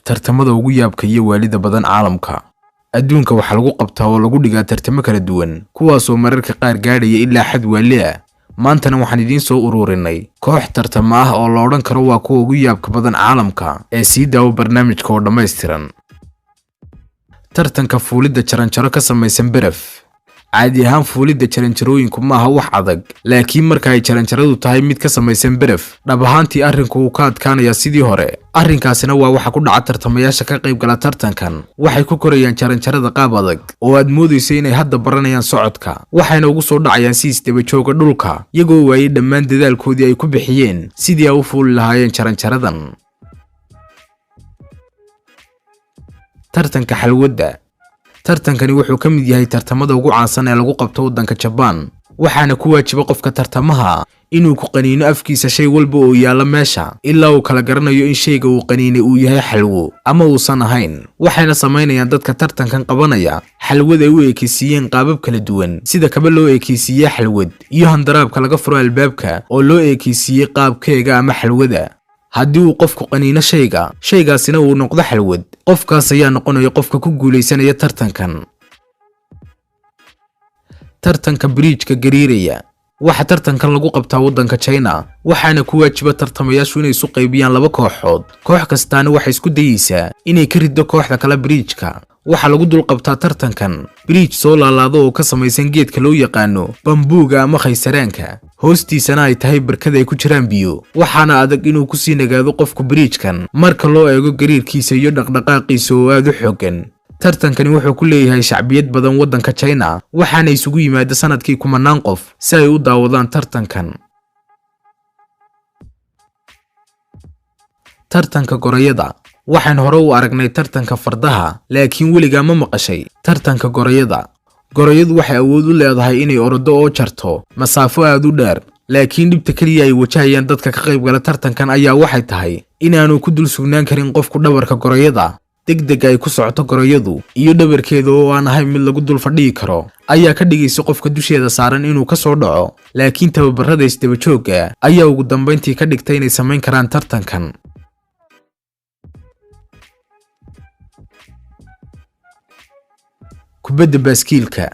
Tartamada ugu yaabka iyo waalida badan caalamka. Adduunka waxaa lagu qabtaa oo lagu dhigaa tartamo kala duwan, kuwaasoo mararka qaar gaadhaya ilaa xad waali ah. Maantana waxaan idiin soo ururinay koox tartamo ah oo la odhan karo waa kuwa ugu yaabka badan caalamka ee sii daawo barnaamijka oo dhammaystiran. Tartanka fuulidda jaranjaro ka samaysan baraf. Caadi ahaan fuulidda jaranjarooyinku maaha wax adag, laakiin marka ay jaranjaradu tahay mid ka samaysan baraf, dhab ahaantii arrinku wuu ka adkaanayaa sidii hore. Arrinkaasina waa waxa ku dhaca tartamayaasha ka qayb gala tartankan. Waxay ku korayaan jaranjarada qaab adag oo aad moodayso inay hadda baranayaan socodka, waxayna ugu soo dhacayaan si isdaba jooga dhulka, iyagoo waayey dhammaan dadaalkoodii ay ku bixiyeen sidii ay u fuuli lahaayeen jaranjaradan. Tartanka xalwadda. Tartankani wuxuu ka mid yahay tartamada ugu caansan ee lagu qabto waddanka Jabaan, waxaana ku waajiba qofka tartamaha inuu ku qaniino afkiisa shay walba oo yaalla meesha ilaa uu kala garanayo in shayga uu qaniinay uu yahay xalwo ama uusan ahayn. Waxayna samaynayaan dadka tartankan qabanaya xalwad ay u ekeysiiyeen qaabab kala duwan, sida kaba loo ekeysiiyey xalwad iyo handaraabka laga furo albaabka oo loo ekeysiiyey qaabkeega ama xalwada. Haddii uu qofku qaniino shayga, shaygaasina uu noqdo xalwad, qofkaas ayaa noqonaya qofka ku guulaysanaya tartankan. Tartanka biriijka gariiraya. Waxaa tartankan lagu qabtaa waddanka China, waxaana ku waajiba tartamayaashu inay isu qaybiyaan laba kooxood. Koox kastaana waxay isku dayeysaa inay ka riddo kooxda kale biriijka. Waxaa lagu dul qabtaa tartankan biriij soo laalaado oo ka samaysan geedka loo yaqaano bambuuga ama khaysaraanka, hoostiisana ay tahay barkad ay ku jiraan biyo. Waxaana adag inuu ku sii nagaado qofku biriijkan marka loo eego gariirkiisa iyo dhaqdhaqaaqiisa oo aad u xooggan. Tartankani wuxuu ku leeyahay shacbiyad badan waddanka China, waxaana isugu yimaada sanadkii kumanaan qof si ay u daawadaan tartankan. Tartanka gorayada. Waxaan hore u aragnay tartanka fardaha, laakiin weligaa ma maqashay tartanka gorayada? Gorayadu waxay awood u leedahay inay orodo oo jarto masaafo aad u dheer, laakiin dhibta keliya ay wajahayaan dadka ka qaybgala tartankan ayaa waxay tahay inaanu ku dul sugnaan karin qofku dhabarka gorayada. Degdeg ay ku socoto gorayadu iyo dhabarkeeda oo aan ahayn mid lagu dul fadhiyi karo ayaa ka dhigaysa qofka dusheeda saaran inuu ka soo dhaco, laakiin tababarada isdaba joogga ayaa ugu dambayntii ka dhigtay inay samayn karaan tartankan. Kubadda baaskiilka.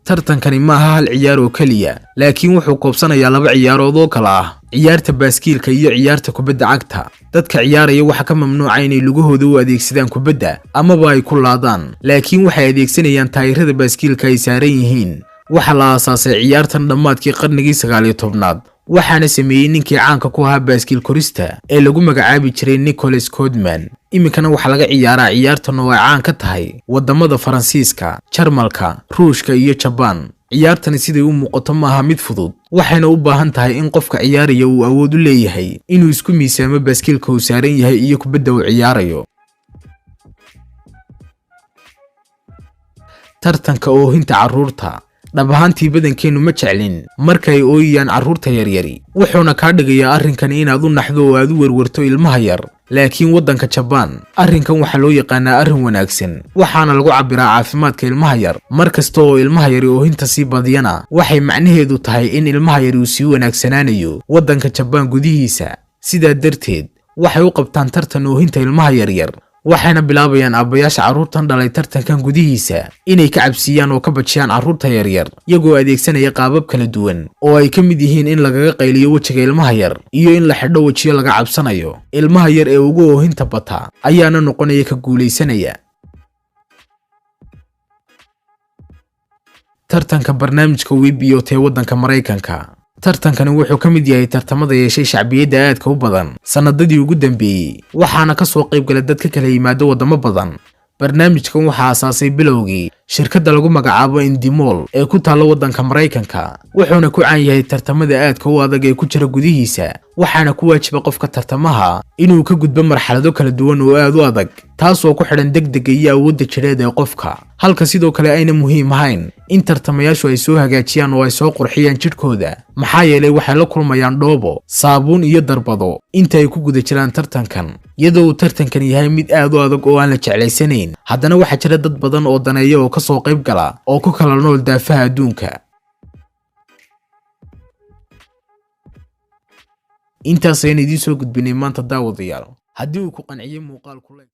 Tartankani maaha hal ciyaar oo keliya, laakiin wuxuu koobsanayaa laba ciyaarood oo kala ah ciyaarta baaskiilka iyo ciyaarta kubadda cagta. Dadka ciyaaraya waxaa ka mamnuuca inay lugahooda u adeegsadaan kubadda amaba ay ku laadaan, laakiin waxay adeegsanayaan taayirada baaskiilka ay saaran yihiin. Waxaa la aasaasay ciyaartan dhammaadkii qarnigii 19aad, waxaana sameeyey ninkii caanka ku ahaa baaskiil korista ee lagu magacaabi jiray Nicholas Codman. Iminkana waxaa laga ciyaaraa ciyaartan oo ay caan ka tahay wadamada Faransiiska, Jarmalka, Ruushka iyo Jabaan. Ciyaartani siday u muuqato maaha mid fudud, waxayna u baahan tahay in qofka ciyaaraya uu awood u leeyahay inuu isku miisaamo baaskiilka uu saaran yahay iyo kubadda uu ciyaarayo. Tartanka oohinta carruurta. Dhab ahaantii badankeennu ma jeclin marka ay ooyayaan carruurta yaryari, wuxuuna kaa dhigayaa arrinkan inaad u naxdo oo aad u werwerto ilmaha yar. Laakiin waddanka Jabaan arrinkan waxaa loo yaqaanaa arrin wanaagsan, waxaana lagu cabbiraa caafimaadka ilmaha yar. Mar kasta oo ilmaha yari oohinta sii badiyana, waxay macnaheedu tahay in ilmaha yari uu sii wanaagsanaanayo waddanka Jabaan gudihiisa. Sidaa darteed waxay u qabtaan tartan oohinta ilmaha yaryar, waxayna bilaabayaan aabbayaasha carruurtan dhalay tartankan gudihiisa inay ka cabsiiyaan oo ka bajiyaan carruurta yaryar, iyagoo adeegsanaya qaabab kala duwan oo ay ka mid yihiin in lagaga qayliyo wejiga ilmaha yar iyo in la xidho wejiyo laga cabsanayo. Ilmaha yar ee ugu oohinta bata ayaana noqonaya ka guulaysanaya. Tartanka barnaamijka WBOT ee waddanka Maraykanka. Tartankani wuxuu ka mid yahay tartamada yeeshay shacbiyadda aadka u badan sanadadii ugu dambeeyey, waxaana ka soo qayb gala dad ka kala yimaado wadamo badan. Barnaamijkan waxaa aasaasay bilowgii shirkadda lagu magacaabo Endemol ee ku taalla waddanka Maraykanka, wuxuuna ku caan yahay tartamada aadka u adag ee ku jira gudihiisa. Waxaana ku waajiba qofka tartamaha inuu ka gudbo marxalado kala duwan oo aad u adag, taasoo ku xidhan degdega iyo awoodda jidheed ee qofka, halka sidoo kale ayna muhiim ahayn in tartamayaashu ay soo hagaajiyaan oo ay soo qurxiyaan jidhkooda, maxaa yeelay waxay la kulmayaan dhoobo, saabuun iyo darbado inta ay ku guda jiraan tartankan. Iyadoo uu tartankan yahay mid aad u adag oo aan la jeclaysanayn, haddana waxaa jira dad badan oo daneeya oo ka soo qayb gala oo ku kala nool daafaha adduunka. Intaas ayaan idiin soo gudbinay maanta daawadayaal. Haddii uu ku qanciyey muuqaalku like